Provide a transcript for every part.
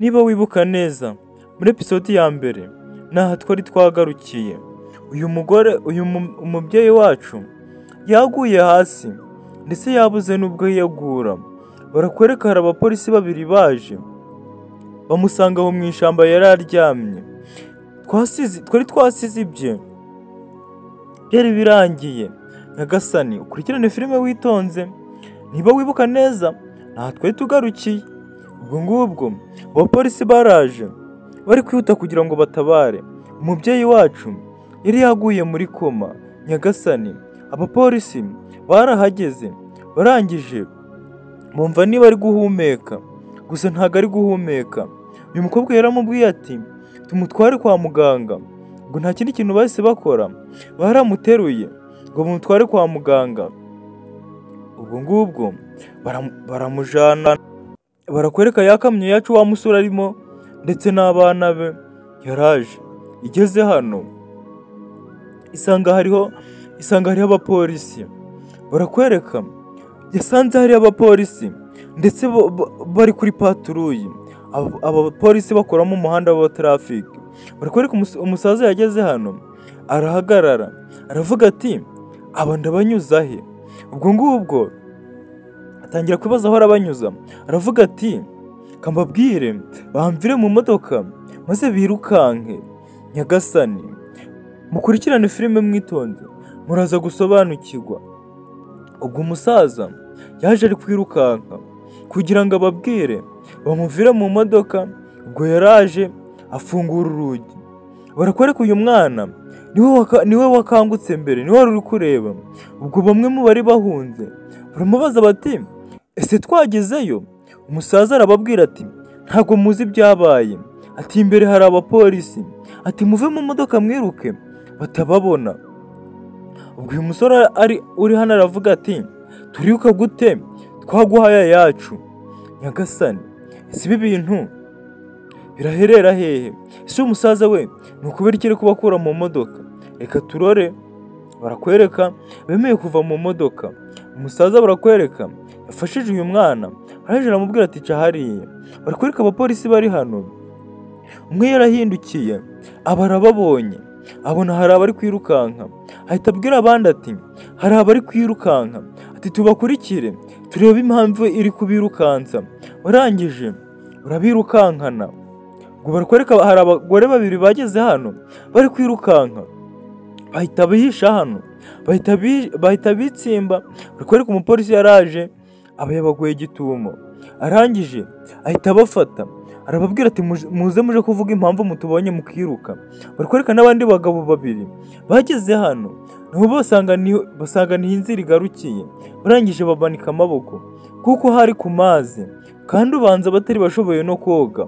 Niba wibuka neza, muri episode ya mbere naha twari twagarukiye. Uyu mugore, uyu umubyeyi wacu yaguye hasi ndetse yabuze n'ubwo yiyagura. Barakwereka hari abapolisi babiri baje bamusanga aho mu ishyamba yari aryamye. Twari twasize ibye byari birangiye. Nyagasani, ukurikirane filime witonze. Niba wibuka neza, nta twari tugarukiye. Ubwo ngubwo abapolisi baraje bari kwihuta kugira ngo batabare umubyeyi wacu yari yaguye muri koma. Nyagasani, abapolisi barahageze, barangije bumva niba ari guhumeka, gusa ntabwo ari guhumeka. Uyu mukobwa yaramubwiye ati tumutware kwa muganga. Ngo nta kindi kintu bahise bakora, baramuteruye ngo bamutware kwa muganga. Ubwo ngubwo baramujana. Barakwereka ya kamyo yacu wa musore arimo ndetse n'abana be yaraje. Igeze hano isanga hariho abapolisi. Barakwereka yasanze hariho abapolisi ndetse bari kuri patrouille. Aba bapolisi bakoramo umuhanda wa traffic. Barakwereka umusaza yageze hano arahagarara, aravuga ati aba ndabanyuza he? Ubwo ngubwo atangira kwibaza aho arabanyuza, aravuga ati kambabwire bamvire mu modoka maze birukanke. Nyagasani, mukurikirane filime mwitonze, muraza gusobanukirwa. Ubwo umusaza yaje ari kwirukanka kugira ngo ababwire bamuvire mu modoka. Ubwo yaraje afungura urugi. Barakwereka uyu mwana niwe wakangutse mbere, niwe wari uri kureba. Ubwo bamwe mu bari bahunze baramubaza bati ese twagezeyo? Umusaza arababwira ati ntabwo muzi ibyabaye, ati imbere hari abapolisi, ati muve mu modoka mwiruke batababona. Ubwo uyu musore ari uri hano aravuga ati turiruka gute, twaguhaye ayacu? Nyagasani, ese ibi bintu biraherera hehe? Ese uyu musaza we ni ukubera iki ari kubakura mu modoka? Reka turore. Barakwereka bemeye kuva mu modoka. Umusaza barakwereka yafashije uyu mwana, arangije aramubwira ati ca hariya. Barakwereka abapolisi bari hano, umwe yarahindukiye aba arababonye, abona hari abari kwirukanka, ahita abwira abandi ati hari abari kwirukanka, ati tubakurikire turebe impamvu iri kubirukansa. Barangije barabirukankana. Ubwo barakwereka hari abagore babiri bageze hano bari kwirukanka, bahita bihisha hano, bahita bitsimba. Barakwereka umupolisi yaraje aba yabaguye gitumo, arangije ahita abafata, arababwira ati muze muje kuvuga impamvu mutubonye mukiruka. Barakwereka n'abandi bagabo babiri bageze hano nabo basanga niho inzira igarukiye, barangije bamanika amaboko kuko hari ku mazi kandi ubanza batari bashoboye no koga.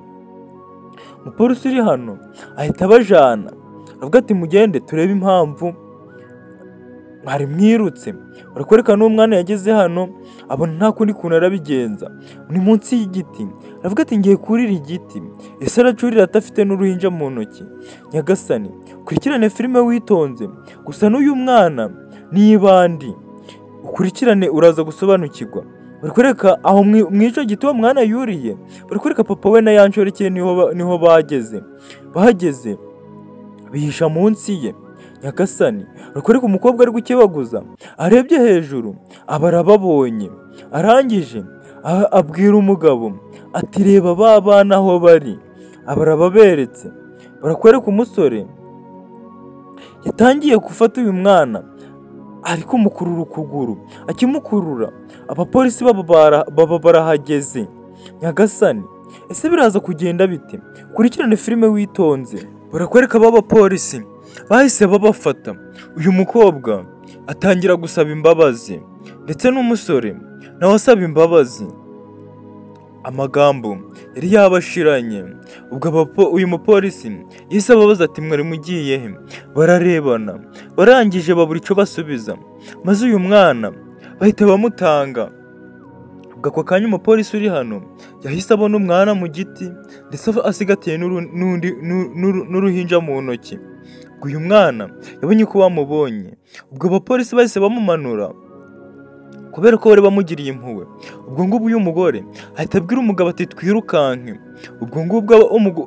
Umupolisi uri hano ahita abajana, aravuga ati mugende turebe impamvu mwari mwirutse. Barakwereka n'umwana yageze hano abona nta kundi kuntu arabigenza, ni munsi y'igiti, aravuga ati ngiye kurira igiti. Ese aracurira adafite n'uruhinja mu ntoki? Nyagasani, ukurikirane filime witonze. Gusa n'uyu mwana ni ibandi, ukurikirane uraza gusobanukirwa. Barakwereka aho mw'ico giti uwo mwana yuriye. Barakwereka papa we na ya nshoreke niho bageze, bahageze bihisha munsi ye. Nyagasani, barakwereka umukobwa ari gukebaguza, arebye hejuru aba arababonye, arangije abwira umugabo ati reba ba bana aho bari, aba arababeretse. Barakwereka umusore yatangiye gufata uyu mwana ari kumukurura ukuguru, akimukurura abapolisi baba barahageze. Nyagasani, ese biraza kugenda bite? Kurikirane filime witonze. Barakwereka ba bapolisi bahise babafata. Uyu mukobwa atangira gusaba imbabazi ndetse n'umusore nawe asaba imbabazi, amagambo yari yabashiranye. Ubwo uyu mupolisi yahise ababaza ati mwari mugiye he? Bararebana, barangije babura icyo basubiza, maze uyu mwana bahita bamutanga. Ubwo ako kanya umupolisi uri hano yahise abona umwana mu giti ndetse asigatiye n'uruhinja mu ntoki. Ubwo uyu mwana yabonye ko bamubonye, ubwo abapolisi bahise bamumanura. kubera ko bari bamugiriye impuhwe. Ubwo ngubwo uyu mugore ahita abwira umugabo ati twirukanke. Ubwo ngubwo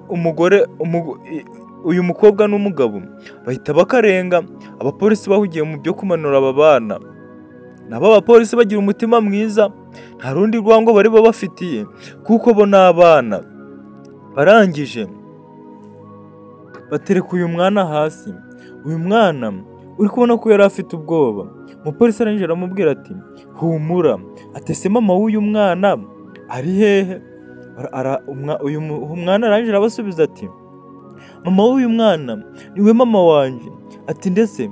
umugore uyu mukobwa n'umugabo bahita bakarenga. Abapolisi bahugiye mu byo kumanura aba bana. Nabo abapolisi bagira umutima mwiza, nta rundi rwango bari babafitiye kuko bo ni abana. Barangije batereka uyu mwana hasi. Uyu mwana uri kubona ko yari afite ubwoba. Umupolisi arangije aramubwira ati humura. Ati ese mama w'uyu mwana ari hehe? Uyu mwana arangije arabasubiza ati mama w'uyu mwana niwe mama wanjye. Ati ndetse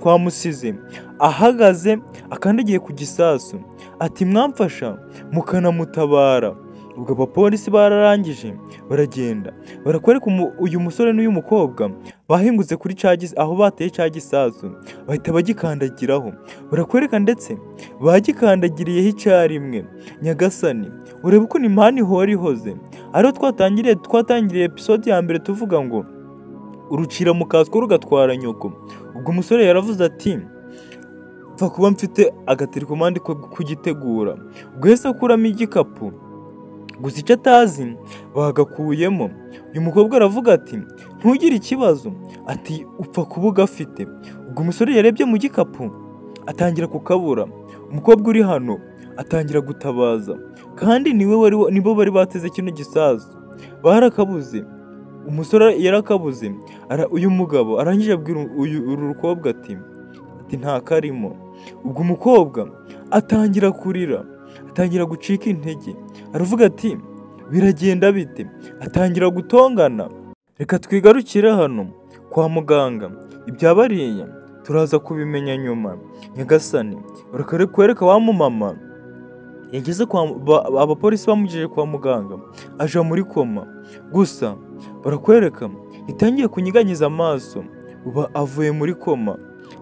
twamusize ahagaze akandagiye ku gisasu. Ati mwamfasha mukanamutabara. Ubwo abapolisi bararangije baragenda barakwereka uyu musore n'uyu mukobwa bahingutse kuri aho bateye cya gisasu, bahita bagikandagiraho. Barakwereka ndetse bagikandagiriyeho icyarimwe. Nyagasani, urebe ukuntu Imana ihora ihoze. Ariho twatangiriye episode ya mbere tuvuga ngo urucira mu kaswa rugatwara nyoko. Ubwo umusore yaravuze ati pfa kuba mfite agaterikomande ko kugitegura. Ubwo yahise akuramo igikapu, gusa icyo atazi bagakuyemo. Uyu mukobwa aravuga ati ntugire ikibazo, ati upfa kuba ugafite. Ubwo umusore yarebye mu gikapu atangira kukabura. Umukobwa uri hano atangira gutabaza, kandi nibo bari bateze kino gisasu, barakabuze. Umusore yarakabuze. Uyu mugabo arangije abwira uru rukobwa ati nta karimo. Ubwo umukobwa atangira kurira, atangira gucika intege, aravuga ati biragenda bite? Atangira gutongana. Reka twigarukire hano kwa muganga, ibya bariya turaza kubimenya nyuma. Nyagasani, barakwereka wa mumama yageze kwa abapolisi bamugejeje kwa muganga aja muri koma. Gusa barakwereka itangiye kunyiganyiza amaso, uba avuye muri koma.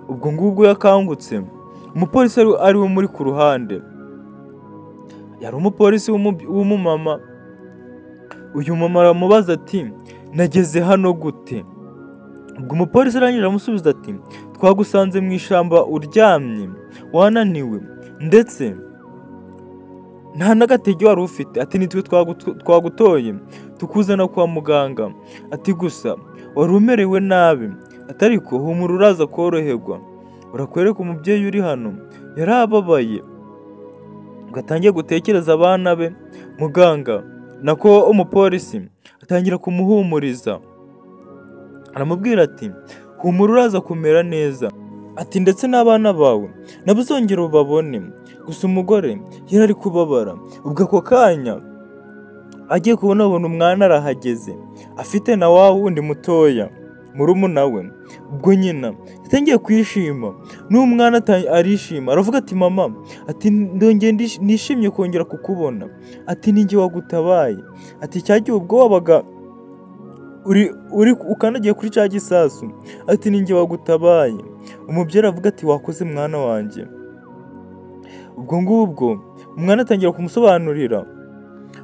Ubwo ngubwo yakangutse, umupolisi ari we muri ku ruhande, yari umupolisi w'umumama. Uyu mama aramubaza ati nageze hano gute? Ubwo umupolisi arangije aramusubiza ati twagusanze mu ishyamba uryamye wananiwe, ndetse nta n'agatege wari ufite. Ati nitwe twagutoye tukuzana kwa muganga. Ati gusa wari umerewe nabi, ati ariko humura uraza koroherwa. Urakwereka umubyeyi uri hano yarababaye, gatangiye gutekereza abana be. Muganga nako umupolisi atangira kumuhumuriza, aramubwira ati humura uraza kumera neza, ati ndetse n'abana bawe nabo uzongera ubabone. Gusa umugore yari ari kubabara. Ubwo ako kanya agiye kubona abona umwana arahageze afite na wa wundi mutoya murumuna we. Ubwo nyina yatangiye kwishima n'umwana arishima, aravuga ati mama, ati ndongeye nishimye kongera kukubona, ati ninjye wagutabaye, ati cyagiye ubwo wabaga uri ukandagiye kuri cya gisasu, ati ninjye wagutabaye. Umubyeyi aravuga ati wakoze mwana wanjye. Ubwo ngubwo umwana atangira kumusobanurira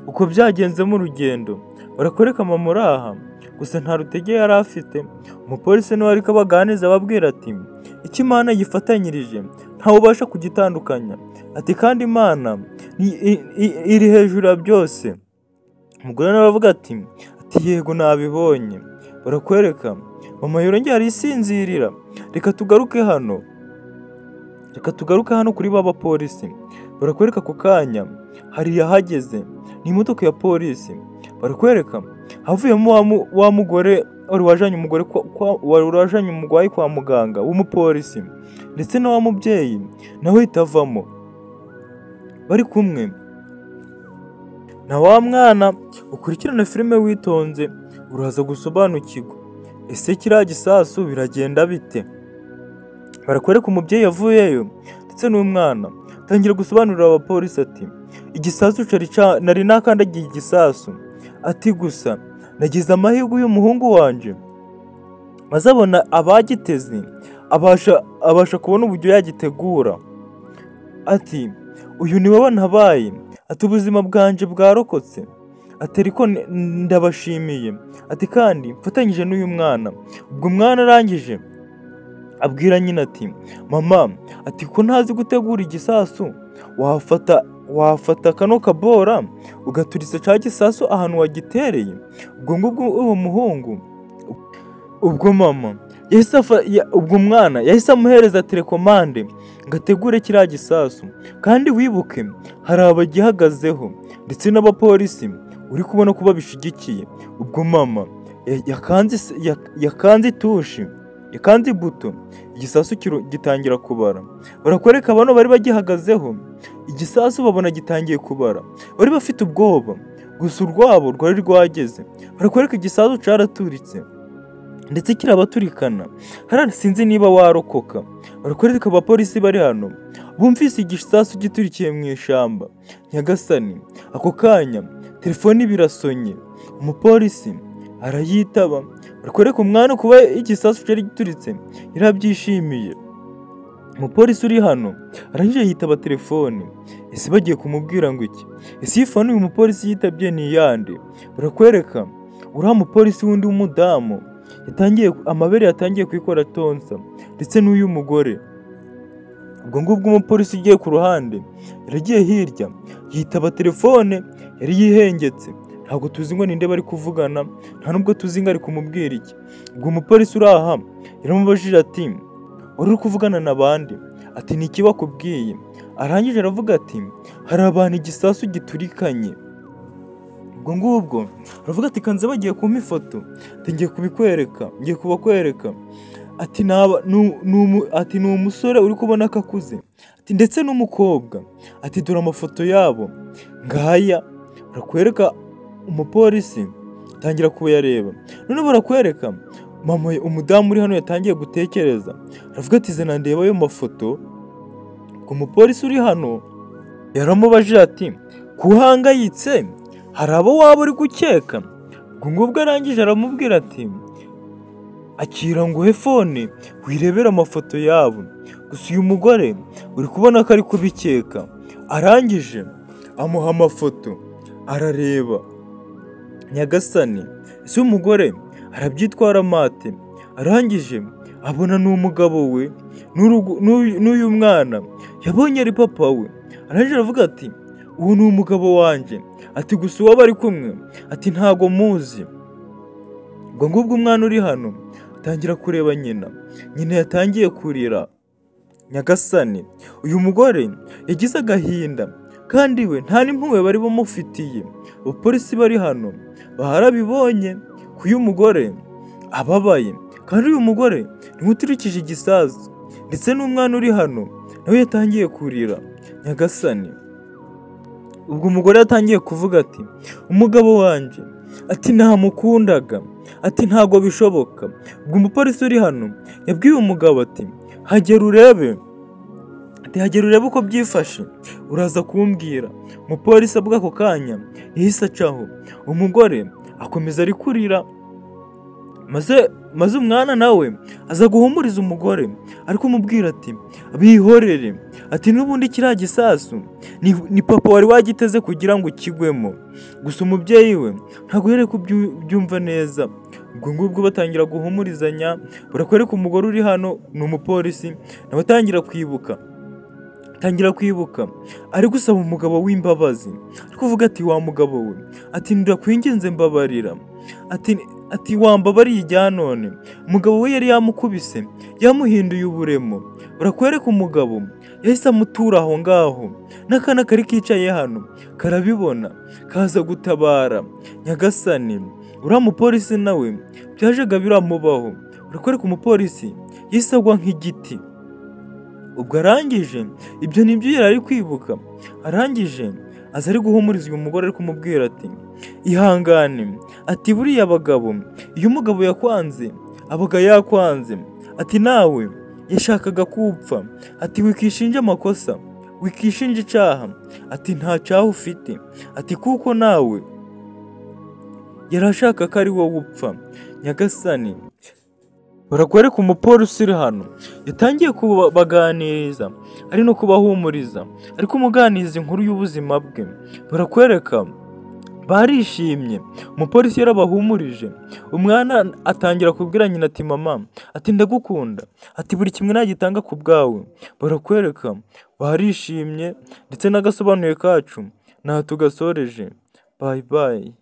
uko byagenze mu rugendo. Barakwereka mama uraha, gusa nta rutege yari afite. Umupolisi niwe ariko abaganiza ababwira ati icyo Imana yifatanyirije ntawe ubasha kugitandukanya, ati kandi Imana iri hejuru ya byose. Umugore nawe aravuga ati yego nabibonye. Barakwereka mama yorongera arisinzirira. Reka tugaruke hano, reka tugaruke hano kuri ba bapolisi. Barakwereka ako kanya hari yahageze ni imodoka ya polisi. Barakwereka havuyemo wa mugore wari wajanye umugore wari wajanye umugwayi kwa muganga w'umupolisi, ndetse na wa mubyeyi nawe itavamo bari kumwe na wa mwana. Ukurikirana filime witonze uraza gusobanukirwa ese kiriya gisasu biragenda bite. Barakwereka umubyeyi yavuyeyo ndetse n'umwana atangira gusobanurira abapolisi ati igisasu nari nakandagiye igisasu, ati gusa nagize amahirwe y'umuhungu wanje maze abona abagiteze abasha kubona uburyo yagitegura, ati uyu niwe wantabaye, ati ubuzima bwanje bwarokotse, ati ariko ndabashimiye, ati kandi mfatanyije n'uyu mwana. Ubwo umwana arangije Abwira nyina ati mama, ati ko ntazi gutegura igisasu, wafata kano kabora ugaturitsa cya gisasu ahantu wagitereye. Ubwo ngubwo uwo muhungu, ubwo mama yahise ubwo umwana yahise amuhereza telekomande ngo ategure kiriya gisasu. Kandi wibuke hari abagihagazeho ndetse n'abapolisi uri kubona ko babishigikiye. Ubwo mama yakanze itushi, yakanze ibuto, igisasu gitangira kubara. Barakwereka bano bari bagihagazeho, igisasu babona gitangiye kubara, bari bafite ubwoba, gusa urwabo rwari rwageze. Barakwereka igisasu caraturitse ndetse kirabaturikana, hariya sinzi niba warokoka. Barakwereka abapolisi bari hano bumvise igisasu giturikiye mu ishyamba. Nyagasani, ako kanya telefoni birasonye, umupolisi arayitaba. Barakwereka umwana kuba igisasu cyari gituritse yarabyishimiye. Umupolisi uri hano arangije yitaba telefone. Ese bagiye kumubwira ngo iki? Ese iyi fone uyu mupolisi yitabye ni iyande? Barakwereka uriya mupolisi wundi w'umudamu yatangiye amabere yatangiye kuyikora tonsa, ndetse n'uyu mugore. Ubwo ngubwo umupolisi ugiye ku ruhande yaragiye hirya yitaba telefone yari yihengetse, ntabwo tuzi ngo ninde bari kuvugana, nta nubwo tuzi ngo ari kumubwira iki. Ubwo umupolisi uri aha yaramubajije ati wari uri kuvugana na bande? Ati ni iki bakubwiye? Arangije aravuga ati hari abantu igisasu giturikanye. Ubwo ngubwo aravuga ati kanze bagiye kumpa ifoto, ati ngiye kubikwereka, ngiye kubakwereka. Ati ati ni umusore uri kubona ko akuze, ati ndetse n'umukobwa, ati dore amafoto yabo ngaya. Barakwereka umupolisi atangira kuyareba. Noneho barakwereka mama umudamu uri hano yatangiye gutekereza, aravuga ati zana ndeba ayo mafoto. Ubwo umupolisi uri hano yaramubajije ati kuhangayitse hari abo waba uri gukeka? Ubwo ngubwo arangije aramubwira ati akira nguhe fone wirebere amafoto yabo. Gusa uyu mugore uri kubona ko ari kubikeka. Arangije amuha amafoto arareba. Nyagasani, ese uyu mugore arabyitwara mate? Arangije abona ni umugabo we n'uyu mwana yabonye ari papa we. Arangije aravuga ati uwo ni umugabo wanjye, ati gusa uwo bari kumwe ati ntago muzi. Ubwo ngubwo umwana uri hano atangira kureba nyina, nyina yatangiye kurira. Nyagasani, uyu mugore yagize agahinda kandi we nta n'impuhwe bari bamufitiye. Abapolisi bari hano barabibonye ko uyu mugore ababaye, kandi uyu mugore niwe uturikije igisasu, ndetse n'umwana uri hano nawe yatangiye kurira. Nyagasani, ubwo umugore yatangiye kuvuga ati umugabo wanjye, ati ntamukundaga, ati ntago bishoboka. Ubwo umupolisi uri hano yabwiye umugabo ati hagera urebe, ati hagera urebe uko byifashe uraza kumbwira. Umupolisi abwo ako kanya yahise acaho, umugore akomeza ari kurira, maze umwana nawe aza guhumuriza umugore ariko umubwira ati bihorere, ati n'ubundi kiriya gisasu ni papa wari wagiteze kugira ngo ukigwemo. Gusa umubyeyi we ntabwo yari kubyumva neza. Ubwo ngubwo batangira guhumurizanya. Barakwereka umugore uri hano ni umupolisi, nawe atangira kwibuka, atangira kwibuka ari gusaba umugabo w'imbabazi, ari kuvuga ati wa mugabo we, ati ndakwinginze mbabarira, ati wambabariye ijya none. Umugabo we yari yamukubise, yamuhinduye uburemo. Barakwereka umugabo yahise amutura aho ngaho, n'akana kari kicaye hano karabibona kaza gutabara. Nyagasani, uriya mupolisi nawe byajaga biramubaho. Barakwereka umupolisi yahise agwa nk'igiti. Ubwo arangije ibyo nibyo yari ari kwibuka. Arangije aza ari guhumuriza uyu mugore, ari kumubwira ati ihangane, ati buriya abagabo iyo umugabo yakwanze abaga yakwanze, ati nawe yashakaga kupfa, ati wikishinja amakosa, wikishinja icyaha, ati nta cyaha ufite, ati kuko nawe yarashaka ko ari wowe upfa. Nyagasani, barakwereka umupolisi uri hano yatangiye kubaganiriza ari no kubahumuriza, ariko umuganiriza inkuru y'ubuzima bwe. Barakwereka Barishimye, umupolisi yarabahumurije. Umwana atangira kubwira nyina ati: "Mama," ati, "ndagukunda," ati, "buri kimwe nagitanga ku bwawe." Barakwereka barishimye, ndetse n'agasobanuye kacu ntaha tugasoreje. Bye bye.